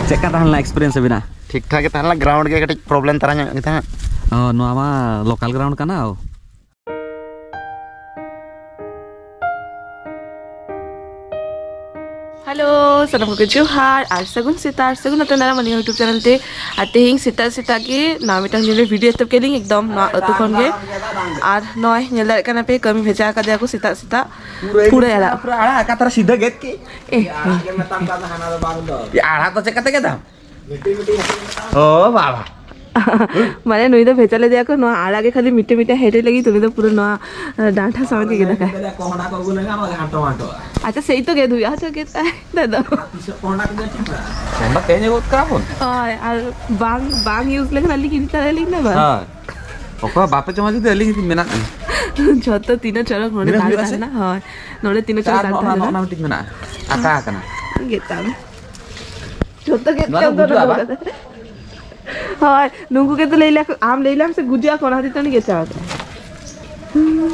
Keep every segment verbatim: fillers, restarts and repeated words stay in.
ᱪᱮᱫ ᱞᱮᱠᱟ ᱛᱟᱦᱮᱸ ᱞᱮᱱᱟ experience ᱟᱹᱵᱤᱱᱟᱜ? ᱴᱷᱤᱠ ᱴᱷᱟᱠ ᱜᱮ ᱛᱟᱦᱮᱸ ᱞᱮᱱᱟ, ground ᱜᱮ ᱠᱟᱹᱴᱤᱡ problem ᱫᱷᱟᱨᱟ ᱧᱚᱜ ᱜᱮ ᱛᱟᱦᱮᱸᱫ᱾ ᱚ, ᱱᱚᱣᱟ ᱢᱟ local ground ᱠᱟᱱᱟ᱾ ᱦᱮᱞᱳ, ᱥᱟᱱᱟᱢ ᱠᱚᱜᱮ ᱡᱚᱦᱟᱨ ᱟᱨ ᱥᱟᱹᱜᱩᱱ ᱥᱮᱛᱟᱜ ᱟᱨ ᱥᱟᱹᱜᱩᱱ ᱟᱛᱟᱝ ᱫᱟᱨᱟᱢ ᱟᱹᱞᱤᱧᱟᱜ YouTube channel ᱛᱮ᱾ ᱟᱨ ᱛᱮᱦᱮᱧ ᱥᱮᱛᱟᱜ ᱥᱮᱛᱟᱜ ᱜᱮ ᱱᱟᱣᱟ ᱢᱤᱫᱴᱟᱝ ᱧᱮᱞ ᱵᱷᱤᱰᱤᱭᱳ ᱮᱛᱚᱦᱚᱵ ᱠᱮᱫ ᱞᱤᱧ ᱮᱠᱫᱚᱢ ᱱᱚᱣᱟ ᱟᱹᱛᱩ ᱠᱷᱚᱱ ᱜᱮ᱾ ᱟᱨ ᱱᱚᱜᱼᱚᱭ ᱧᱮᱞ ᱫᱟᱲᱮᱭᱟᱜ ᱠᱟᱱᱟ ᱯᱮ, ᱠᱟᱹᱢᱤ ᱵᱷᱮᱡᱟ ᱟᱠᱟᱫᱮᱭᱟ ᱠᱚ ᱥᱮᱛᱟᱜ ᱥᱮᱛᱟᱜ᱾ ᱯᱩᱨᱟᱹ ᱯᱩᱨᱟᱹ ᱟᱲᱟᱜ᱾ ᱯᱩᱨᱟᱹ ᱟᱲᱟᱜ, ᱚᱠᱟ ᱛᱟᱨᱟ ᱥᱤᱫᱷᱟᱹ ᱜᱮᱫ ᱠᱮᱫ᱾ ᱮ, ᱟᱲᱟᱜ ᱜᱮ ᱢᱮᱛᱟᱢ ᱠᱟᱱ ᱫᱚ, ᱦᱟᱱᱟ ᱫᱚ ᱵᱟᱝ ᱫᱚ᱾ ᱭᱟ, ᱟᱲᱟᱜ ᱫᱚ ᱪᱮᱫ ᱠᱟᱛᱮ ᱜᱮᱫᱟᱢ? ᱢᱤᱫᱴᱤᱡ, ᱢᱤᱫᱴᱤᱡ ᱦᱟᱹᱴᱤᱧ ᱢᱮᱛᱟᱢ ᱠᱟᱱᱟ᱾ ᱚ ᱵᱟᱵᱟ᱾ ᱢᱟᱱᱮ ᱱᱩᱭ ᱫᱚ ᱵᱷᱮᱡᱟ ᱞᱮᱫᱮᱭᱟ ᱠᱚ ᱱᱚᱣᱟ ᱟᱲᱟᱜ ᱜᱮ ᱠᱷᱟᱹᱞᱤ ᱢᱤᱫᱴᱤᱡ ᱢᱤᱫᱴᱤᱡ ᱦᱮᱰᱮᱡ ᱞᱟᱹᱜᱤᱫ, ᱩᱱᱤ ᱫᱚ ᱯᱩᱨᱟᱹ ᱱᱚᱣᱟ, ᱮ, ᱰᱟᱱᱴᱟ ᱥᱟᱶ ᱜᱮ ᱜᱮᱫ ᱟᱠᱟᱫ᱾ ᱠᱚᱦᱚᱸ ᱚᱱᱟ ᱠᱚ ᱟᱹᱜᱩ ᱞᱮᱠᱷᱟᱱ ᱚᱱᱟ ᱜᱮ ᱦᱟᱱᱴᱚ ᱢᱟᱱᱴᱚᱜᱼᱟ᱾ ᱟᱪᱪᱷᱟ, ᱥᱮᱭ ᱛᱚ ᱜᱮᱫ ᱦᱩᱭᱩᱜᱼᱟ, ᱟᱪᱪᱷᱟ, ᱜᱮᱫ ᱟᱭ ᱫᱟᱫᱟ᱾ ᱛᱤᱥᱚᱜ ᱠᱚᱦᱚᱸ ᱚᱱᱟ ᱠᱚ ᱜᱮᱫ ᱴᱷᱤᱠᱟ᱾ ᱠᱚᱦᱚᱸ ᱛᱮᱦᱮᱧ ᱜᱚᱫ ᱠᱟᱜᱼᱟ ᱵᱚᱱ᱾ ᱦᱳᱭ, ᱟᱨ ᱵᱟᱝ, ᱵᱟᱝ use ᱞᱮᱠᱷᱟᱱ ᱟᱹᱞᱤᱧ ᱤᱫᱤ ᱛᱟᱨᱟᱭᱟᱞᱤᱧ ᱫᱚ ᱵᱟᱝ᱾ ᱦᱳᱭ᱾ ᱚᱠᱚᱭ ᱵᱟᱯᱮ ᱡᱚᱢᱟ ᱡᱩᱫᱤ ᱟᱹᱞᱤᱧ ᱡᱩᱫᱤ ᱢᱮᱱᱟᱜ ᱞᱤᱧ᱾ ᱡᱷᱚᱛᱚ ᱛᱤᱱᱟᱹᱜ ᱪᱚᱨᱚᱠ ᱱᱚᱰᱮ ᱛᱤᱱᱟᱹᱜ ᱫᱟᱞ ᱦᱩᱭᱩᱜᱼᱟ ᱥᱮ? ᱛᱟᱦᱮᱱᱟ᱾ ᱦᱳᱭ, ᱱᱚᱰᱮ ᱛᱤᱱᱟᱹᱜ ᱟᱨ ᱪᱚᱨᱚᱠ ᱫᱟᱞ ᱱᱚᱜᱼᱚ ᱱᱟ, ᱛᱟᱦᱮᱱᱟ᱾ ᱱᱚᱜᱼᱚ ᱱᱟ ᱢᱤᱫᱴᱤᱡ ᱢᱮᱱᱟᱜᱼᱟ, ᱟᱠᱟ ᱟᱠᱟᱱᱟ᱾ ᱜᱮᱫ ᱠᱟᱜ ᱢᱮ᱾ ᱡᱷᱚᱛᱚ ᱜᱮᱫ ᱱᱚᱣᱟ ᱫᱚ ᱠᱟᱜ ᱫᱚ ᱜᱩᱡᱩᱜᱼᱟ ᱱᱚᱰᱮ ᱵᱟᱝ? ᱫᱚ᱾ ᱦᱳᱭ, ᱱᱩᱠᱩ ᱜᱮ ᱛᱚ ᱞᱟᱹᱭ ᱞᱮᱠᱚ, ᱟᱢ ᱞᱟᱹᱭ ᱞᱮᱢ ᱥᱮ ᱜᱩᱡᱩᱜᱼᱟ ᱠᱚ, ᱚᱱᱟ ᱠᱷᱟᱹᱛᱤᱨ ᱛᱮ ᱩᱱᱤ ᱜᱮᱫ ᱪᱟᱵᱟ ᱠᱮᱫᱟᱭ᱾ ᱦᱩᱸ᱾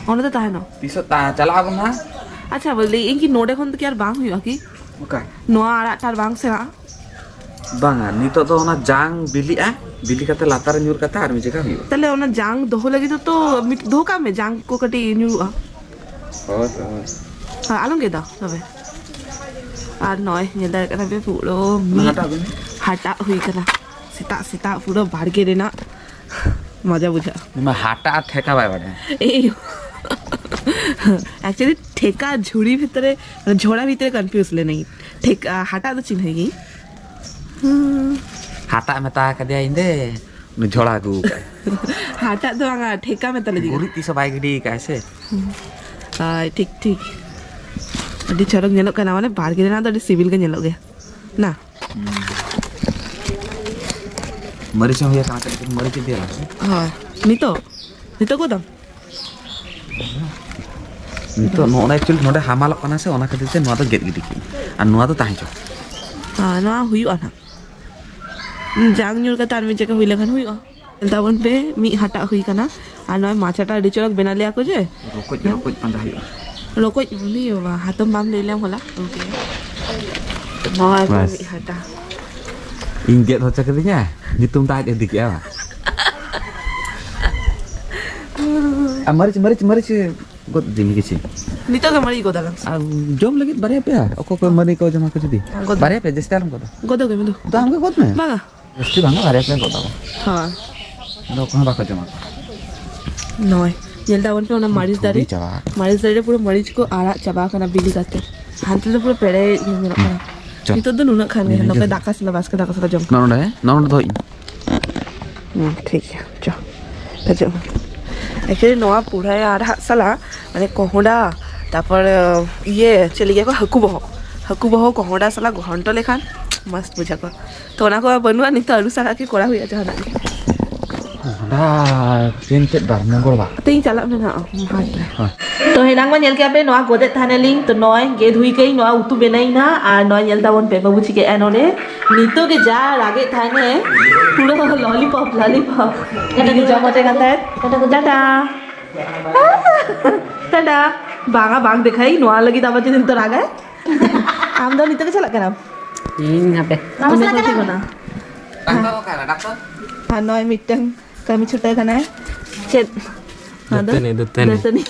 ᱚᱸᱰᱮ ᱫᱚ ᱛᱟᱦᱮᱱᱟ᱾ ᱛᱤᱥᱚᱜ ᱛᱟ-, ᱪᱟᱞᱟᱜ ᱟᱵᱚᱱ ᱦᱟᱸᱜ? ᱟᱪᱪᱷᱟ, ᱵᱚᱞᱮ ᱤᱧ ᱠᱤ ᱱᱚᱰᱮ ᱠᱷᱚᱱ ᱫᱚ ᱠᱤ ᱟᱨ ᱵᱟᱝ ᱦᱩᱭᱩᱜᱼᱟ ᱠᱤ? ᱚᱠᱟ? ᱱᱚᱣᱟ ᱟᱲᱟᱜ ᱴᱟᱜ ᱵᱟᱝ ᱥᱮᱬᱟᱜᱼᱟ? ᱵᱟᱝᱟ, ᱱᱤᱛᱚᱜ ᱫᱚ ᱚᱱᱟ ᱡᱟᱝ ᱵᱤᱞᱤᱜᱼᱟ, ᱵᱤᱞᱤ ᱠᱟᱛᱮ ᱞᱟᱛᱟᱨ ᱨᱮ ᱧᱩᱨ ᱠᱟᱛᱮ ᱟᱨ ᱢᱤᱫ ᱡᱟᱭᱜᱟ ᱦᱩᱭᱩᱜᱼᱟ᱾ ᱛᱟᱦᱞᱮ ᱚᱱᱟ ᱡᱟᱝ ᱫᱚᱦᱚ ᱞᱟᱹᱜᱤᱫ ᱫᱚ ᱛᱚ ᱢᱤᱫ ᱫᱚᱦᱚ ᱠᱟᱜ ᱢᱮ, ᱡᱟᱝ ᱠᱚ ᱠᱟᱹᱴᱤᱡ ᱧᱩᱨᱩᱜᱼᱟ᱾ ᱦᱳᱭ, ᱦᱳᱭ᱾ ᱦᱳᱭ, ᱟᱞᱚᱢ ᱜᱮᱫᱟ ᱛᱚᱵᱮ᱾ ᱟᱨ ᱱᱚᱜᱼᱚᱭ ᱧᱮᱞ ᱫᱟᱲᱮᱭᱟᱜ ᱠᱟᱱᱟ ᱯᱮ, ᱯᱩᱨᱟᱹ ᱚᱱᱟ ᱢᱤᱫ ᱦᱟᱴᱟᱜ ᱵᱤᱱ᱾ ᱦᱟᱴᱟᱜ ᱦᱩᱭ ᱠᱟᱱᱟ᱾ ᱥᱮᱛᱟᱜ ᱥᱮᱛᱟᱜ ᱯᱩᱨᱟᱹ ᱵᱟᱲᱜᱮ ᱨᱮᱱᱟᱜ ᱢᱚᱡᱟ ᱵᱩᱡᱷᱟᱹᱜᱼᱟ᱾ ᱱᱚᱣᱟ ᱦᱟᱴᱟᱜ ᱟᱨ ᱴᱷᱮᱠᱟ ᱵᱟᱭ ᱵᱟᱰᱟᱭᱟ᱾ ᱮᱭ᱾ Actually, ᱴᱷᱮᱠᱟ ᱡᱷᱩᱲᱤ ᱵᱷᱤᱛᱨᱤ, ᱢᱟᱱᱮ ᱡᱷᱚᱲᱟ ᱵᱷᱤᱛᱨᱤ confuse ᱞᱮᱱᱟᱹᱧ᱾ ᱴᱷᱮᱠᱟ, ᱦᱟᱴᱟᱜ ᱫᱚ ᱪᱤᱱᱦᱟᱹ ᱜᱤᱧ᱾ ᱦᱟᱴᱟᱜ ᱢᱮᱛᱟ ᱠᱟᱫᱮᱭᱟ ᱤᱧ ᱫᱮ, ᱩᱱᱤ ᱡᱷᱚᱲᱟ ᱟᱹᱜᱩ ᱠᱟᱜᱼᱟᱭ᱾ ᱦᱟᱴᱟᱜ ᱫᱚ ᱵᱟᱝᱟ, ᱴᱷᱮᱠᱟ ᱢᱮᱛᱟ ᱞᱟᱹᱜᱤᱫ᱾ ᱜᱩᱨᱤᱡ ᱛᱤᱥ ᱦᱚᱸ ᱵᱟᱭ ᱜᱤᱰᱤ ᱠᱟᱜᱼᱟᱭ ᱥᱮ᱾ ᱦᱳᱭ, ᱴᱷᱤᱠ, ᱴᱷᱤᱠ᱾ ᱟᱹᱰᱤ ᱪᱚᱨᱚᱠ ᱧᱮᱞᱚᱜ ᱠᱟᱱᱟ, ᱢᱟᱱᱮ ᱵᱟᱲᱜᱮ ᱨᱮᱱᱟᱜ ᱫᱚ ᱟᱹᱰᱤ ᱥᱤᱵᱤᱞ ᱜᱮ ᱧᱮᱞᱚᱜ ᱜᱮᱭᱟ᱾ ᱱᱟ᱾ ᱢᱟᱹᱨᱤᱪ ᱦᱚᱸ ᱦᱩᱭ ᱟᱠᱟᱱᱟ, ᱠᱟᱹᱴᱤᱡ ᱠᱟᱹᱴᱤᱡ ᱢᱟᱹᱨᱤᱪ ᱤᱫᱤᱭᱟᱞᱟᱝ ᱥᱮ᱾ ᱦᱳᱭ᱾ ᱱᱤᱛᱚᱜ? ᱱᱤᱛᱚᱜ ᱜᱚᱫᱟᱢ? ᱱᱤᱛᱚᱜ ᱱᱚᱜᱼᱚ actually ᱱᱚᱰᱮ ᱦᱟᱢᱟᱞᱚᱜ ᱠᱟᱱᱟ ᱥᱮ, ᱚᱱᱟ ᱠᱷᱟᱹᱛᱤᱨ ᱛᱮ ᱱᱚᱣᱟ ᱫᱚ ᱜᱮᱫ ᱜᱤᱰᱤ ᱠᱮᱫᱟᱹᱧ᱾ ᱟᱨ ᱱᱚᱣᱟ ᱫᱚ ᱛᱟᱦᱮᱸ ᱦᱚᱪᱚ᱾ ᱦᱳᱭ, ᱱᱚᱣᱟ ᱦᱩᱭᱩᱜᱼᱟ ᱱᱟᱦᱟᱜ᱾ ᱡᱟᱝ ᱧᱩᱨ ᱠᱟᱛᱮ ᱟᱨ ᱢᱤᱫ ᱡᱟᱭᱜᱟ ᱦᱩᱭ ᱞᱮᱠᱷᱟᱱ ᱦᱩᱭᱩᱜᱼᱟ᱾ ᱛᱟᱵᱚᱱ ᱯᱮ, ᱢᱤᱫ ᱦᱟᱴᱟᱜ ᱦᱩᱭ ᱠᱟᱱᱟ᱾ ᱟᱨ ᱱᱚᱜᱼᱚᱭ ᱢᱟᱪᱷᱟᱴᱟ ᱟᱹᱰᱤ ᱪᱚᱨᱚᱠ ᱵᱮᱱᱟᱣ ᱞᱮᱭᱟ ᱠᱚ ᱡᱮ᱾ ᱨᱚᱠᱚᱡ, ᱨᱚᱠᱚᱡ ᱯᱟᱸᱡᱟ ᱦᱩᱭᱩᱜᱼᱟ᱾ ᱨᱚᱠᱚᱡ, ᱩᱱᱤ ᱵᱟᱵᱟ, ᱦᱟᱛᱚᱢ ᱵᱟᱢ ᱞᱟᱹᱭ ᱞᱮᱢ ᱦᱚᱞᱟ? ᱳᱠᱮ᱾ ᱱᱚᱣᱟ ᱠᱚ ᱵᱟᱥ᱾ ᱢᱤᱫ ᱦᱟᱴᱟᱜ᱾ ᱤᱧ ᱜᱮᱫ ᱦᱚᱪᱚ ᱠᱤᱫᱤᱧᱟ, ᱧᱩᱛᱩᱢ ᱫᱚ ᱟᱡ ᱤᱫᱤ ᱠᱮᱜᱼᱟ ᱵᱟᱝ? ᱟᱨ ᱢᱟᱹᱨᱤᱪ, ᱢᱟᱹᱨᱤᱪ, ᱢᱟᱹᱨᱤᱪ ᱜᱚᱫ ᱤᱫᱤ ᱢᱮ ᱠᱤᱪᱷᱤ᱾ ᱱᱤᱛᱚᱜ ᱜᱮ ᱢᱟᱹᱨᱤᱪ ᱜᱚᱫ ᱟᱞᱟᱝ᱾ ᱟᱨ ᱡᱚᱢ ᱞᱟᱹᱜᱤᱫ ᱵᱟᱨᱭᱟ ᱯᱮᱭᱟ, ᱚᱠᱚᱭ ᱠᱚ ᱢᱟᱹᱨᱤᱪ ᱠᱚ ᱡᱚᱢᱟ ᱠᱚ ᱡᱩᱫᱤ᱾ ᱜᱚᱫ᱾ ᱵᱟᱨᱭᱟ ᱯᱮᱭᱟ, ᱡᱟᱹᱥᱛᱤ ᱟᱞᱚᱢ ᱜᱚᱫᱟ᱾ ᱜᱚᱫᱚᱜ ᱜᱮ ᱢᱮ ᱫᱩ᱾ ᱫᱩ ᱟᱢ ᱜᱮ ᱜᱚᱫ ᱢᱮ᱾ ᱵᱟᱝᱟ᱾ ᱡᱟᱹᱥᱛᱤ ᱵᱟᱝᱟ, ᱵᱟᱨᱭᱟ ᱯᱮᱭᱟ ᱜᱚᱫ ᱟᱵᱚ᱾ ᱦᱳᱭ᱾ ᱟᱫᱚ ᱚᱠᱚᱭ ᱦᱚᱸ ᱵᱟᱠᱚ ᱡᱚᱢᱟ᱾ ᱱᱚᱜᱼᱚᱭ, ᱧᱮᱞ ᱛᱟᱵᱚᱱ ᱯᱮ ᱚᱱᱟ ᱢᱟᱹᱨᱤᱪ ᱫᱟᱨᱮ᱾ ᱪᱷᱩᱲᱤ ᱪᱟᱵᱟ᱾ ᱢᱟᱹᱨᱤᱪ ᱫᱟᱨᱮ ᱨᱮ ᱯᱩᱨᱟᱹ ᱢᱟᱹᱨᱤᱪ ᱠᱚ ᱟᱨᱟᱜ ᱪᱟᱵᱟ ᱟᱠᱟᱱᱟ ᱵᱤᱞᱤ ᱠᱟᱛᱮ᱾ ᱦᱟᱱᱛᱮ ᱫᱚ ᱯᱩᱨᱟᱹ ᱯᱮᱨᱮᱡ ᱧᱮᱞᱚᱜ ᱠᱟᱱᱟ᱾ ᱪᱚ᱾ ᱱᱤᱛᱚᱜ ᱫᱚ ᱱᱩᱱᱟᱹᱜ ᱠᱷᱟᱱ ᱜᱮ, ᱱᱤᱡᱮ ᱱᱚᱝᱠᱟ ᱫᱟᱠᱟ ᱥᱟᱞᱟᱜ ᱵᱟᱥᱠᱮ ᱫᱟᱠᱟ ᱥᱟᱞᱟᱜ ᱡᱚᱢ ᱠᱟᱜ᱾ ᱱᱚᱜᱼᱚ ᱱᱚᱰᱮ, ᱱᱚᱜᱼᱚ ᱱᱚᱰᱮ ᱫᱚᱦᱚᱭ ᱤᱧ᱾ ᱦᱩᱸ, ᱴᱷᱤᱠ ᱜᱮᱭᱟ, ᱪᱚ᱾ ᱦᱤᱡᱩᱜ ᱢᱮ᱾ Actually, ᱱᱚᱣᱟ ᱯᱩᱨᱟᱹᱭ ᱟᱨ ᱦᱟᱜ ᱥᱟᱞᱟᱜ, ᱢᱟᱱᱮ, ᱠᱚᱦᱚᱸᱰᱟ, ᱛᱟᱨᱯᱚᱨ, ᱤᱭᱟᱹ, ᱪᱮᱫ ᱞᱟᱹᱜᱤᱫ ᱠᱚ, ᱦᱟᱹᱠᱩ ᱵᱚᱦᱚᱜ, ᱦᱟᱹᱠᱩ ᱵᱚᱦᱚᱜ ᱠᱚᱦᱚᱸᱰᱟ ᱥᱟᱞᱟᱜ ᱜᱷᱚᱱᱴᱚ ᱞᱮᱠᱷᱟᱱ ᱢᱚᱥᱛ ᱵᱩᱡᱷᱟᱹᱜ ᱠᱚ᱾ ᱛᱚ, ᱚᱱᱟ ᱠᱚ ᱵᱟᱹᱱᱩᱜᱼᱟ, ᱱᱤᱛᱚᱜ ᱟᱹᱞᱩ ᱥᱟᱞᱟᱜ ᱜᱮ ᱠᱚᱨᱟᱣ ᱦᱩᱭᱩᱜᱼᱟ ᱡᱟᱦᱟᱱᱟᱜ ᱜᱮ᱾ ᱠᱚᱦᱚᱸᱰᱟ ᱛᱮᱦᱮᱧ ᱪᱮᱫ ᱵᱟᱨ? ᱢᱚᱝᱜᱚᱞ ᱵᱟᱨ᱾ ᱛᱮᱦᱮᱧ ᱪᱟᱞᱟᱜ ᱢᱮ ᱱᱟᱦᱟᱜ ᱦᱟᱴ ᱨᱮ᱾ ᱦᱳᱭ᱾ ᱛᱚ, ᱦᱮᱱᱟᱝ ᱢᱟ ᱧᱮᱞ ᱠᱮᱜᱼᱟ ᱯᱮ, ᱱᱚᱣᱟ ᱜᱚᱫᱮᱫ ᱛᱟᱦᱮᱱᱟᱞᱤᱧ᱾ ᱛᱚ, ᱱᱚᱜᱼᱚᱭ ᱜᱮᱫ ᱦᱩᱭ ᱠᱟᱹᱧ, ᱱᱚᱣᱟ ᱩᱛᱩ ᱵᱮᱱᱟᱭᱤᱧ ᱱᱟᱦᱟᱜ᱾ ᱟᱨ ᱱᱚᱜᱼᱚᱭ ᱧᱮᱞ ᱛᱟᱵᱚᱱ ᱯᱮ, ᱵᱟᱹᱵᱩ ᱪᱤᱠᱟᱹᱭᱮᱫᱼᱟᱭ ᱱᱚᱰᱮ᱾ ᱱᱤᱛᱚᱜ ᱜᱮ ᱡᱟ ᱨᱟᱜᱮᱫ ᱛᱟᱦᱮᱱᱮ, ᱯᱩᱨᱟᱹ ᱞᱚᱞᱤᱯᱚᱯ, ᱞᱚᱞᱤᱯᱚᱯ᱾ ᱴᱟᱴᱟ ᱠᱚ ᱡᱚᱢ ᱦᱚᱪᱚᱭ ᱠᱟᱱ ᱛᱟᱦᱮᱸᱫ᱾ ᱴᱟᱴᱟ ᱠᱚ, ᱴᱟᱴᱟ᱾ ᱴᱟᱴᱟ᱾ ᱵᱟᱝᱟ, ᱵᱟᱝ ᱫᱮᱠᱷᱟᱭ, ᱱᱚᱣᱟ ᱞᱟᱹᱜᱤᱫ ᱟᱵᱟᱨ ᱡᱩᱫᱤ ᱱᱤᱛᱚᱜ ᱨᱟᱜᱟᱭ᱾ ᱟᱢ ᱫᱚ ᱱᱤᱛᱚᱜ ᱜᱮ ᱪᱟᱞᱟᱜ ᱠᱟᱱᱟᱢ? ᱤᱧ ᱦᱟᱯᱮ᱾ ᱩᱱᱤ ᱫᱚ ᱛᱤᱸᱜᱩᱱᱟ᱾ ᱰᱟᱠᱛᱟᱨ ᱚᱠᱟᱨᱮ, ᱰᱟᱠᱛᱟᱨ? ᱟᱨ ᱱᱚᱜᱼᱚᱭ ᱢᱤᱫᱴᱟᱝ ᱠᱟᱹᱢᱤ ᱪᱷᱩᱴᱟᱹᱣ ᱠᱟᱱᱟᱭ᱾ ᱪᱮᱫ? ᱟᱫᱚ ᱫᱟᱹᱛᱟᱹᱱᱤ, ᱫᱟᱹᱛᱟᱹᱱᱤ᱾ ᱫᱟᱹᱛᱟᱹᱱᱤ᱾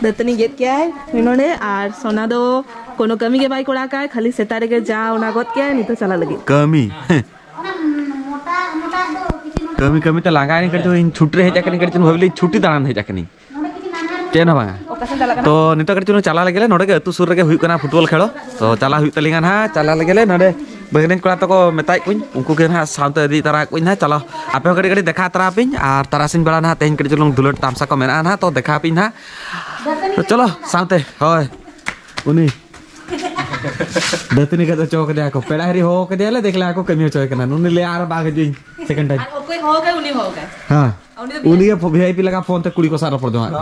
ᱫᱟᱹᱛᱟᱹᱱᱤ ᱜᱮᱫ ᱠᱮᱜᱼᱟᱭ ᱱᱩᱭ ᱱᱚᱰᱮ, ᱟᱨ ᱥᱚᱱᱟ ᱫᱚ ᱠᱳᱱᱳ ᱠᱟᱹᱢᱤ ᱜᱮ ᱵᱟᱭ ᱠᱚᱨᱟᱣ ᱠᱟᱜᱼᱟᱭ, ᱠᱷᱟᱹᱞᱤ ᱥᱮᱛᱟᱜ ᱨᱮᱜᱮ ᱡᱟ ᱚᱱᱟ ᱜᱚᱫ ᱠᱮᱜᱼᱟᱭ, ᱱᱤᱛᱚᱜ ᱪᱟᱞᱟᱜ ᱞᱟᱹᱜᱤᱫ᱾ ᱠᱟᱹᱢᱤ᱾ ᱠᱟᱹᱢᱤ ᱠᱟᱹᱢᱤ ᱛᱮ ᱞᱟᱸᱜᱟ ᱮᱱᱟᱹᱧ, ᱠᱟᱹᱴᱤᱡ ᱪᱩᱞᱩᱝ ᱤᱧ ᱪᱷᱩᱴᱤ ᱨᱮ ᱦᱮᱡ ᱟᱠᱟᱱᱟᱹᱧ, ᱠᱟᱹᱴᱤᱡ ᱪᱩᱞᱩᱝ ᱵᱷᱟᱵᱤ ᱞᱤᱧ ᱪᱷᱩᱴᱤ ᱫᱟᱬᱟᱱ ᱦᱮᱡ ᱟᱠᱟᱱᱟᱹᱧ᱾ ᱪᱮᱫ ᱦᱚᱸ ᱵᱟᱝᱟ᱾ ᱚᱠᱟ ᱥᱮᱫ ᱪᱟᱞᱟᱜ ᱠᱟᱱᱟ? ᱛᱚ, ᱱᱤᱛᱚᱜ ᱠᱟᱹᱴᱤᱡ ᱪᱩᱞᱩᱝ ᱪᱟᱞᱟᱣ ᱞᱮᱜᱮ ᱞᱮ, ᱱᱚᱰᱮ ᱜᱮ ᱟᱹᱛᱩ ᱥᱩᱨ ᱨᱮᱜᱮ ᱦᱩᱭᱩᱜ ᱠᱟᱱᱟ ᱯᱷᱩᱴᱵᱚᱞ ᱠᱷᱮᱞ᱾ ᱛᱚ, ᱪᱟᱞᱟᱣ ᱦᱩᱭᱩᱜ ᱛᱟᱹᱞᱤᱧᱟ ᱱᱟᱦᱟᱜ, ᱪᱟᱞᱟᱣ ᱞᱮᱜᱮ ᱞᱮ᱾ ᱱᱚᱰᱮ ᱵᱟᱹᱜᱽᱱᱤᱧ ᱠᱚᱲᱟ ᱛᱟᱠᱚ ᱢᱮᱛᱟᱭᱮᱫ ᱠᱚᱣᱟᱧ, ᱩᱱᱠᱩ ᱜᱮ ᱱᱟᱦᱟᱜ ᱥᱟᱶᱛᱮ ᱤᱫᱤ ᱛᱟᱨᱟ ᱠᱚᱣᱟᱧ ᱱᱟᱦᱟᱜ᱾ ᱪᱟᱞᱟᱣ, ᱟᱯᱮ ᱦᱚᱸ ᱠᱟᱹᱴᱤᱡ ᱠᱟᱹᱴᱤᱡ ᱫᱮᱠᱷᱟ ᱛᱟᱨᱟ ᱟᱯᱮᱧ, ᱟᱨ ᱛᱟᱨᱟᱥᱤᱧ ᱵᱮᱲᱟ ᱱᱟᱦᱟᱜ ᱛᱮᱦᱮᱧ ᱠᱟᱹᱴᱤᱡ ᱪᱩᱞᱩᱝ ᱫᱩᱞᱟᱹᱲ ᱛᱟᱢᱥᱟ ᱠᱚ ᱢᱮᱱᱟᱜᱼᱟ ᱱᱟᱦᱟᱜ, ᱛᱚ ᱫᱮᱠᱷᱟ ᱟᱯᱮᱧ ᱱᱟᱦᱟᱜ᱾ ᱛᱚ, ᱪᱚᱞᱚ, ᱥᱟᱶᱛᱮ, ᱦᱳᱭ᱾ ᱩᱱᱤ ᱫᱟᱹᱛᱟᱹᱱᱤ ᱠᱟᱛᱮ ᱦᱚᱪᱚ ᱠᱟᱫᱮᱭᱟ ᱠᱚ, ᱯᱮᱲᱟ ᱦᱤᱨᱤ ᱦᱚᱦᱚ ᱠᱟᱫᱮᱭᱟᱞᱮ, ᱫᱮᱠᱷᱞᱮ ᱟᱠᱚ ᱠᱟᱹᱢᱤ ᱦᱚᱪᱚᱭ ᱠᱟᱱᱟ, ᱩᱱᱤ ᱞᱟᱹᱭᱟ ᱟᱨ ᱵᱟᱝ ᱦᱤᱡᱩᱜ ᱤᱧ second time᱾ ᱟᱨ ᱚᱠᱚᱭ ᱦᱚᱦᱚ ᱠᱟᱭ, ᱩᱱᱤ ᱦᱚᱦᱚ ᱠᱟᱭ᱾ ᱦᱮᱸ᱾ ᱩᱱᱤ ᱫᱚ ᱩᱱᱤ ᱜᱮ ᱵᱷᱤ ᱟᱭ ᱯᱤ ᱞᱮᱠᱟ ᱯᱷᱳᱱ ᱛᱮ ᱠᱩᱲᱤ ᱠᱚ ᱥᱟᱶ ᱨᱚᱯᱚᱲ ᱡᱚᱝᱟᱜ᱾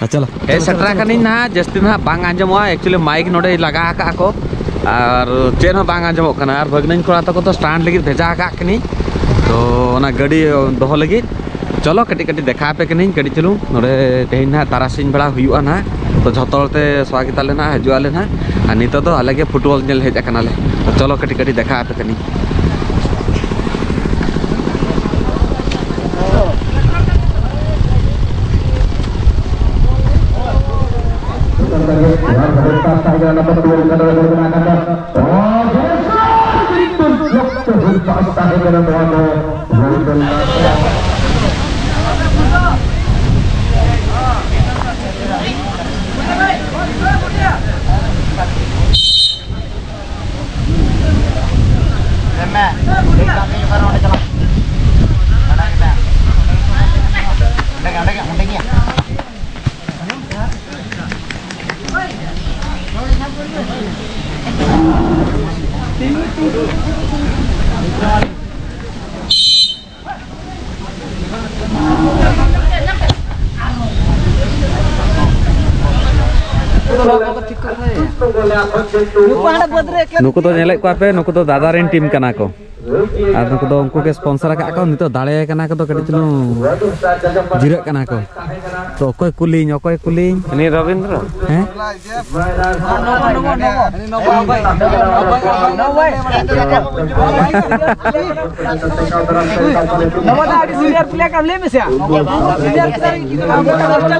ᱟᱨ ᱪᱚᱞᱚ᱾ ᱦᱮᱡ ᱥᱮᱴᱮᱨ ᱟᱠᱟᱱᱟᱹᱧ ᱱᱟᱦᱟᱜ, ᱡᱟᱹᱥᱛᱤ ᱱᱟᱦᱟᱜ ᱵᱟᱝ ᱟᱸᱡᱚᱢᱚᱜᱼᱟ᱾ Actually mic ᱱᱚᱰᱮ ᱞᱟᱜᱟ ᱟᱠᱟᱫᱼᱟ ᱠᱚ ᱟᱨ ᱪᱮᱫ ᱦᱚᱸ ᱵᱟᱝ ᱟᱸᱡᱚᱢᱚᱜ ᱠᱟᱱᱟ᱾ ᱟᱨ ᱵᱷᱟᱹᱜᱽᱱᱟᱹᱧ ᱠᱚᱲᱟ ᱛᱟᱠᱚ ᱫᱚ stand ᱞᱟᱹᱜᱤᱫ ᱵᱷᱮᱡᱟ ᱟᱠᱟᱫ ᱠᱤᱱᱟᱹᱧ, ᱛᱚ ᱚᱱᱟ ᱜᱟᱹᱰᱤ ᱫᱚᱦᱚ ᱞᱟᱹᱜᱤᱫ᱾ ᱪᱚᱞᱚ ᱠᱟᱹᱴᱤᱡ ᱠᱟᱹᱴᱤᱡ ᱫᱮᱠᱷᱟᱣ ᱟᱯᱮ ᱠᱟᱹᱱᱟᱹᱧ ᱜᱟᱹᱰᱤ ᱪᱟᱹᱞᱩ᱾ ᱱᱚᱰᱮ ᱛᱮᱦᱮᱧ ᱱᱟᱦᱟᱜ ᱛᱟᱨᱟᱥᱤᱧ ᱵᱮᱲᱟ ᱦᱩᱭᱩᱜᱼᱟ ᱱᱟᱦᱟᱜ, ᱛᱚ ᱡᱷᱚᱛᱚ ᱦᱚᱲ ᱛᱮ ᱥᱚᱦᱟ ᱜᱮᱛᱟ ᱞᱮ ᱱᱟᱦᱟᱜ, ᱦᱤᱡᱩᱜ ᱟᱞᱮ ᱱᱟᱦᱟᱜ᱾ ᱟᱨ ᱱᱤᱛᱚᱜ ᱫᱚ ᱟᱞᱮ ᱜᱮ football ᱧᱮᱞ ᱦᱮᱡ ᱟᱠᱟᱱᱟᱞᱮ᱾ ᱛᱚ ᱪᱚᱞᱚ ᱠᱟᱹᱴᱤᱡ ᱠᱟᱹᱴᱤᱡ ᱫᱮᱠᱷᱟᱣ ᱟᱯᱮ ᱠᱟᱹᱱᱟᱹᱧ᱾ ᱱᱩᱠᱩ ᱫᱚ ᱧᱮᱞᱮᱫ ᱠᱚᱣᱟ ᱯᱮ, ᱱᱩᱠᱩ ᱫᱚ ᱫᱟᱫᱟ ᱨᱮᱱ team ᱠᱟᱱᱟ ᱠᱚ᱾ ᱟᱨ ᱱᱩᱠᱩ ᱫᱚ ᱩᱱᱠᱩ ᱜᱮ sponsor ᱟᱠᱟᱫ ᱠᱚ᱾ ᱱᱤᱛᱚᱜ ᱫᱟᱲᱮ ᱠᱟᱱᱟ ᱠᱚ ᱫᱚ ᱠᱟᱹᱴᱤᱡ ᱪᱩᱞᱩᱝ ᱡᱤᱨᱟᱹᱜ ᱠᱟᱱᱟ ᱠᱚ᱾ ᱛᱚ ᱚᱠᱚᱭ ᱠᱩᱞᱤᱧ, ᱚᱠᱚᱭ ᱠᱩᱞᱤᱧ? ᱩᱱᱤ ᱨᱚᱵᱤᱱᱫᱨᱚ᱾ ᱦᱮᱸ? ᱱᱚᱣᱟ ᱫᱚ ᱟᱹᱰᱤ senior player ᱠᱟᱱ, ᱞᱟᱹᱭ ᱢᱮᱥᱮ᱾ Senior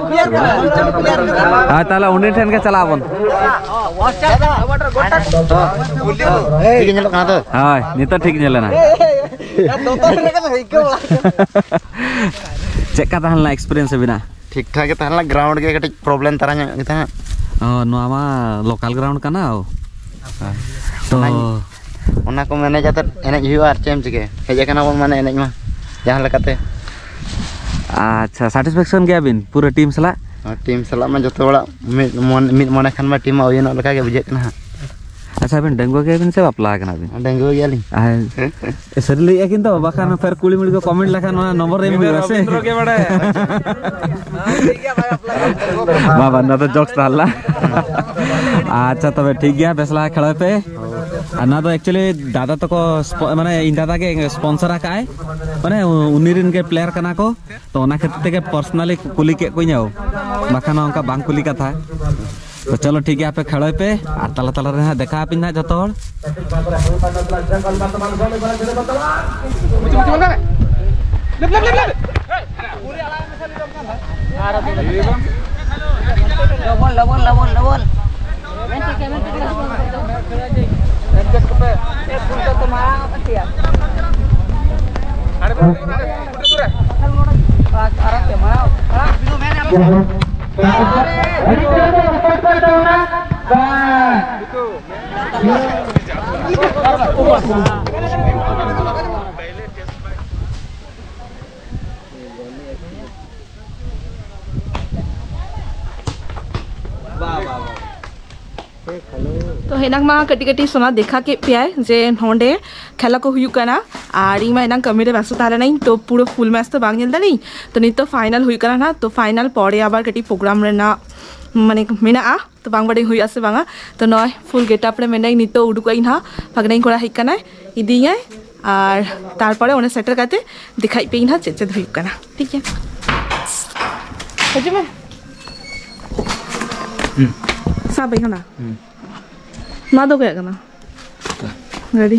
player ᱠᱟᱱᱟ᱾ ᱦᱳᱭ, ᱛᱟᱦᱚᱞᱮ ᱩᱱᱤ ᱴᱷᱮᱱ ᱜᱮ ᱪᱟᱞᱟᱜ ᱟᱵᱚᱱ᱾ ᱴᱷᱤᱠ ᱜᱮ ᱧᱮᱞᱚᱜ ᱠᱟᱱᱟ ᱛᱚ? ᱦᱳᱭ, ᱱᱤᱛᱚᱜ ᱴᱷᱤᱠ ᱧᱮᱞ ᱮᱱᱟ᱾ ᱪᱮᱫ ᱞᱮᱠᱟ ᱛᱟᱦᱮᱸ ᱞᱮᱱᱟ experience ᱟᱹᱵᱤᱱᱟᱜ? ᱴᱷᱤᱠ ᱴᱷᱟᱠ ᱜᱮ ᱛᱟᱦᱮᱸ ᱞᱮᱱᱟ, ground ᱜᱮ ᱠᱟᱹᱴᱤᱡ problem ᱛᱟᱨᱟ ᱧᱚᱜ ᱜᱮ ᱛᱟᱦᱮᱸᱫ᱾ ᱚ, ᱱᱚᱣᱟ ᱢᱟ local ground ᱠᱟᱱᱟ᱾ ᱚ᱾ ᱛᱚ ᱚᱱᱟ, ᱚᱱᱟ ᱠᱚ manage ᱠᱟᱛᱮ ᱮᱱᱮᱡ ᱦᱩᱭᱩᱜᱼᱟ, ᱟᱨ ᱪᱮᱫ ᱮᱢ ᱪᱤᱠᱟᱹᱭᱟ? ᱦᱮᱡ ᱟᱠᱟᱱᱟ ᱵᱚᱱ ᱢᱟᱱᱮ ᱮᱱᱮᱡ ᱢᱟ ᱡᱟᱦᱟᱸ ᱞᱮᱠᱟᱛᱮ᱾ ᱟᱪᱪᱷᱟ, satisfaction ᱜᱮᱭᱟᱵᱤᱱ ᱯᱩᱨᱟᱹ team ᱥᱟᱞᱟᱜ? ᱟᱨ team ᱥᱟᱞᱟᱜ ᱢᱟ ᱡᱚᱛᱚ ᱦᱚᱲᱟᱜ ᱢᱤᱫ ᱢᱚᱱ, ᱢᱤᱫ ᱢᱚᱱᱮ ᱠᱷᱟᱱ ᱢᱟ team ᱢᱟ ᱦᱩᱭᱩᱜ ᱞᱮᱠᱟ ᱜᱮ ᱵᱩᱡᱷᱟᱹᱜ ᱠᱟᱱᱟ ᱦᱟᱸᱜ᱾ ᱟᱪᱪᱷᱟ, ᱟᱵᱮᱱ ᱰᱟᱺᱜᱩᱣᱟᱹ ᱜᱮᱭᱟᱵᱤᱱ ᱥᱮ ᱵᱟᱯᱞᱟ ᱟᱠᱟᱱᱟ ᱵᱤᱱ? ᱰᱟᱺᱜᱩᱣᱟᱹ ᱜᱮᱭᱟᱞᱤᱧ᱾ ᱟᱨ ᱥᱟᱹᱨᱤ ᱞᱟᱹᱭᱮᱫᱼᱟ ᱠᱤᱱ ᱛᱚ, ᱵᱟᱠᱷᱟᱱ ᱯᱷᱮᱨ ᱠᱩᱲᱤ ᱢᱩᱲᱤ ᱠᱚ ᱠᱚᱢᱮᱱᱴ ᱞᱮᱠᱷᱟᱱ ᱱᱚᱣᱟ ᱱᱚᱢᱵᱚᱨ ᱨᱮ ᱮᱢ ᱦᱩᱭᱩᱜᱼᱟ ᱥᱮ? ᱨᱚᱵᱤᱱᱫᱨᱚ ᱜᱮ ᱵᱟᱲᱟᱭᱟ᱾ ᱵᱟᱵᱟ, ᱱᱚᱣᱟ ᱫᱚ ᱡᱳᱠᱥ ᱛᱟᱦᱮᱸ ᱞᱮᱱᱟ᱾ ᱟᱪᱪᱷᱟ, ᱛᱚᱵᱮ ᱴᱷᱤᱠ ᱜᱮᱭᱟ, ᱵᱮᱥ ᱞᱟᱦᱟ ᱠᱷᱮᱞᱳᱭ ᱯᱮ᱾ ᱟᱨ ᱱᱚᱣᱟ ᱫᱚ ᱮᱠᱪᱩᱭᱮᱞᱤ ᱫᱟᱫᱟ ᱛᱟᱠᱚ ᱥᱯᱚ-, ᱢᱟᱱᱮ ᱤᱧ ᱫᱟᱫᱟ ᱜᱮ ᱥᱯᱚᱱᱥᱚᱨ ᱟᱠᱟᱫᱼᱟᱭ, ᱢᱟᱱᱮ ᱩᱱᱤ ᱨᱮᱱ ᱜᱮ ᱯᱞᱮᱭᱟᱨ ᱠᱟᱱᱟ ᱠᱚ᱾ ᱛᱚ ᱚᱱᱟ ᱠᱷᱟᱹᱛᱤᱨ ᱛᱮᱜᱮ ᱯᱟᱨᱥᱚᱱᱟᱞᱤ ᱠᱩᱞᱤ ᱠᱮᱫ ᱠᱚᱣᱟᱧ, ᱵᱟᱠᱷᱟᱱ ᱚᱱᱠᱟ ᱵᱟᱝ ᱠᱩᱞᱤ ᱠᱟᱛᱷᱟ᱾ ᱛᱚ ᱪᱚᱞᱚ ᱴᱷᱤᱠ ᱜᱮᱭᱟ, ᱟᱯᱮ ᱠᱷᱮᱲᱚᱭ ᱯᱮ ᱟᱨ ᱛᱟᱞᱟ ᱛᱟᱞᱟ ᱨᱮ ᱦᱟᱸᱜ ᱫᱮᱠᱷᱟ ᱟᱯᱮ ᱦᱟᱸᱜ ᱡᱚᱛᱚ ᱦᱚᱲ᱾ Double, double, double, double. ᱛᱚ ᱦᱮᱱᱟᱝ ᱢᱟ ᱠᱟᱹᱴᱤᱡ ᱠᱟᱹᱴᱤᱡ ᱥᱳᱱᱟ ᱫᱮᱠᱷᱟ ᱠᱮᱫ ᱯᱮᱭᱟᱭ ᱡᱮ ᱱᱚᱰᱮ ᱠᱷᱮᱞᱟ ᱠᱚ ᱦᱩᱭᱩᱜ ᱠᱟᱱᱟ, ᱟᱨ ᱤᱧ ᱢᱟ ᱮᱱᱟᱝ ᱠᱟᱹᱢᱤ ᱨᱮ ᱵᱮᱥᱛᱚ ᱛᱟᱦᱮᱸ ᱞᱮᱱᱟᱹᱧ, ᱛᱚ ᱯᱩᱨᱟᱹ ᱯᱷᱩᱞ ᱢᱮᱪ ᱫᱚ ᱵᱟᱝ ᱧᱮᱞ ᱫᱟᱲᱮᱭᱟᱹᱧ᱾ ᱛᱚ ᱱᱤᱛᱚᱜ ᱯᱷᱟᱭᱱᱟᱞ ᱦᱩᱭᱩᱜ ᱠᱟᱱᱟ ᱱᱟᱦᱟᱜ, ᱛᱚ ᱯᱷᱟᱭᱱᱟᱞ ᱯᱚᱨᱮ ᱟᱵᱟᱨ ᱠᱟᱹᱴᱤᱡ ᱯᱨᱳᱜᱨᱟᱢ ᱨᱮᱱᱟᱜ ᱢᱟᱱᱮ ᱢᱮᱱᱟᱜᱼᱟ, ᱛᱚ ᱵᱟᱝ ᱵᱟᱰᱟᱭ ᱦᱩᱭᱩᱜᱼᱟ ᱥᱮ ᱵᱟᱝᱟ᱾ ᱛᱚ ᱱᱚᱜᱼᱚᱭ ᱯᱷᱩᱞ ᱜᱮᱴᱟᱯ ᱨᱮ ᱢᱮᱱᱟᱹᱧ, ᱱᱤᱛᱚᱜ ᱩᱰᱩᱠᱚᱜ ᱟᱹᱧ ᱱᱟᱦᱟᱜ, ᱯᱷᱟᱜᱽᱱᱟᱧ ᱠᱚᱲᱟ ᱦᱮᱡ ᱠᱟᱱᱟᱭ, ᱤᱫᱤᱭᱟᱭ, ᱟᱨ ᱛᱟᱨᱯᱚᱨᱮ ᱚᱸᱰᱮ ᱥᱮᱴᱮᱨ ᱠᱟᱛᱮ ᱫᱮᱠᱷᱟᱭ ᱯᱮᱭᱟᱹᱧ ᱱᱟᱦᱟᱜ ᱪᱮᱫ ᱪᱮᱫ ᱦᱩᱭᱩᱜ ᱠᱟᱱᱟ᱾ ᱴᱷᱤᱠ ᱜᱮᱭᱟ, ᱦᱤᱡᱩᱜ ᱢᱮ᱾ ᱥᱟᱵ ᱟᱹᱧ ᱦᱟᱱᱟ᱾ ᱱᱚᱣᱟ ᱫᱚ ᱚᱠᱚᱭᱟᱜ ᱠᱟᱱᱟ? ᱜᱟᱹᱰᱤ᱾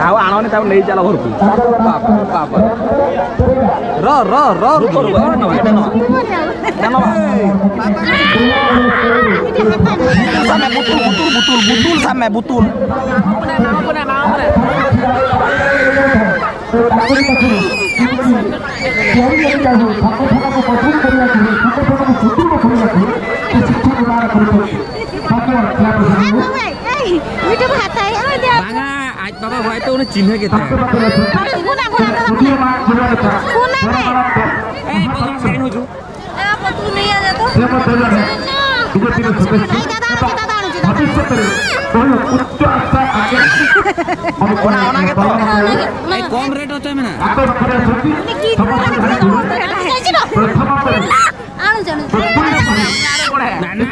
ଆଉ ଆଣନି, ତାକୁ ନେଇ ଚାଲ ଘରକୁ। ବାପ, ବାପ। ର, ର, ର, ର, ର, ର, ର, ର। ସାମେ, ବୁତୁଲ, ବୁତୁଲ, ବୁତୁଲ, ବୁତୁଲ, ସାମେ, ବୁତୁଲ। ᱵᱟᱝᱟ, ᱟᱡ ᱵᱟᱵᱟ ᱦᱚᱭᱛᱳ ᱩᱱᱤ ᱪᱤᱱᱦᱟᱹ ᱜᱮᱛᱟᱭ᱾ ᱟᱨᱮ ᱯᱷᱳᱱᱟ, ᱯᱷᱳᱱᱟ, ᱯᱷᱳᱱᱟ᱾ ᱯᱷᱳᱱᱟᱭ ᱢᱮ᱾ ᱮᱭ, ᱵᱟᱵᱟ, ᱥᱟᱭᱤᱱ ᱦᱚᱪᱚ᱾ ᱟᱯᱟ ᱛᱩ ᱞᱟᱹᱭᱟ ᱡᱟ ᱛᱚ᱾ ᱡᱮᱢᱚᱱ ᱫᱚ ᱡᱟᱦᱟᱸ ᱵᱤᱡᱮᱯᱤ ᱨᱮ ᱥᱚᱫᱚᱥᱥᱚ ᱟᱭ ᱫᱟᱫᱟ, ᱟᱨ ᱪᱮᱫ ᱫᱟᱫᱟ, ᱟᱨ ᱪᱮᱫ ᱫᱟᱫᱟ? ᱵᱷᱚᱵᱤᱥᱥᱚᱛ ᱨᱮ ᱵᱚᱦᱩ ᱩᱪᱪᱚ ᱟᱥᱟ ᱟᱜᱮ᱾ ᱚᱱᱟ, ᱚᱱᱟ ᱜᱮᱛᱚ᱾ ᱮᱭ, ᱠᱚᱢ ᱨᱮᱴ ᱦᱚᱪᱚᱭ ᱢᱮ ᱱᱟ᱾ ᱟᱛᱳ ᱯᱩᱨᱟᱹ ᱥᱚᱪᱤᱵᱽ ᱥᱚᱢᱟᱡᱽ ᱨᱮ ᱯᱨᱚᱛᱷᱚᱢ ᱟᱛᱳ᱾ ᱟᱬᱩ ᱡᱟᱱᱩ᱾ ᱚᱱᱟ ᱛᱚ ᱢᱟᱱᱟ ᱠᱟᱱᱟ, ᱢᱟᱱᱟ ᱠᱟᱱᱟ᱾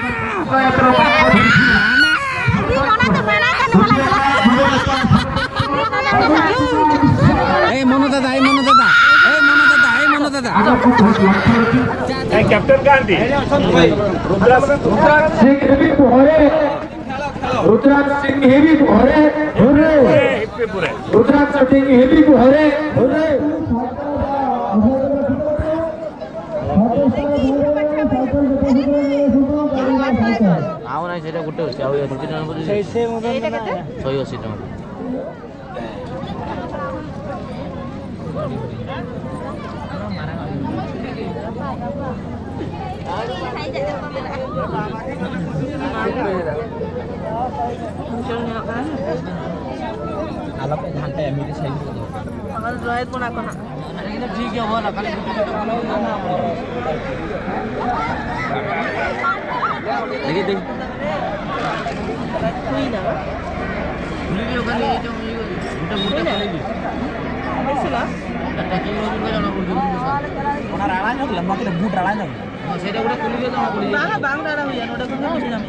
ᱮᱭ ᱢᱚᱱᱚ ᱫᱟᱫᱟ, ᱮᱭ ᱢᱚᱱᱚ ᱫᱟᱫᱟ, ᱮᱭ ᱢᱚᱱᱚ ᱫᱟᱫᱟ, ᱮᱭ ᱢᱚᱱᱚ ᱫᱟᱫᱟ᱾ ᱮ, ᱠᱮᱯᱴᱮᱱ ᱜᱟᱱᱫᱷᱤ᱾ ᱨᱩᱫᱽᱨᱟᱡᱽ ᱥᱤᱝ ᱦᱮᱵᱤ ᱵᱚᱦᱚᱨᱮ, ᱨᱩᱫᱽᱨᱟᱡᱽ ᱥᱤᱝ ᱦᱮᱵᱤ ᱵᱚᱦᱚᱨᱮ, ᱦᱩᱨᱨᱮ᱾ ᱦᱮᱵᱤ ᱵᱚᱦᱚᱨᱮ᱾ ᱨᱩᱫᱽᱨᱟᱡᱽ ᱥᱤᱝ ᱦᱮᱵᱤ ᱵᱚᱦᱚᱨᱮ, ᱦᱩᱨᱨᱮ᱾ ଆଉ ନାହିଁ, ସେଇଟା ଗୋଟେ ଅଛି, ଆଉ ଏ ରୁଟି ଟା ନେବୁ ଯଦି ଶହେ ଅଶୀ ଟଙ୍କା। ᱟᱞᱚᱯᱮ ᱜᱷᱟᱱᱴᱟᱭᱟ, ᱢᱤᱫᱴᱮᱡ ᱥᱟᱭᱤᱰ ᱨᱮ ᱫᱚᱦᱚ ᱠᱟᱜ ᱢᱮ᱾ ᱴᱷᱤᱠ ᱜᱮᱭᱟ, ᱦᱚᱲ ᱠᱷᱟᱹᱞᱤ ᱜᱩᱴᱤ ᱜᱩᱴᱤ ᱠᱚ ᱞᱟᱹᱭᱟ ᱚᱱᱟ᱾ ᱞᱟᱹᱜᱤᱫ ᱫᱚ᱾ ᱦᱩᱭᱱᱟ᱾ ᱠᱩᱞᱤ ᱞᱮᱭᱟ ᱠᱷᱟᱹᱞᱤ, ᱮᱭ ᱡᱮ ᱩᱱᱤ ᱜᱚᱴᱟ ᱢᱩᱴᱟ ᱦᱩᱭᱱᱟ? ᱠᱩᱞᱤ ᱞᱮᱭᱟ᱾ ᱵᱮᱥ ᱵᱟᱝ? ᱟᱨ ᱴᱟᱠᱤ ᱢᱟ ᱵᱤᱱ ᱵᱟᱡᱟᱣ ᱚᱱᱟ ᱠᱚ ᱡᱩᱞᱩᱢ ᱫᱚ ᱥᱟᱨ᱾ ᱚᱱᱟ ᱨᱟᱲᱟ ᱧᱚᱜ ᱞᱮᱢ, ᱱᱚᱣᱟ ᱠᱚᱫᱚ ᱵᱩᱴ ᱨᱟᱲᱟ ᱧᱚᱜ ᱞᱮᱢ᱾ ᱦᱮᱸ, ᱥᱮᱴᱟ ᱜᱚᱴᱟ ᱠᱩᱞᱤ ᱞᱮᱭᱟ ᱛᱚ, ᱚᱱᱟ ᱠᱩᱞᱤ ᱞᱮᱭᱟ᱾ ᱵᱟᱝᱟ, ᱵᱟᱝ ᱨᱟᱲᱟ ᱦᱩᱭᱟ, ᱱᱚᱰᱮ ᱠᱚ ᱧᱟᱢᱮ᱾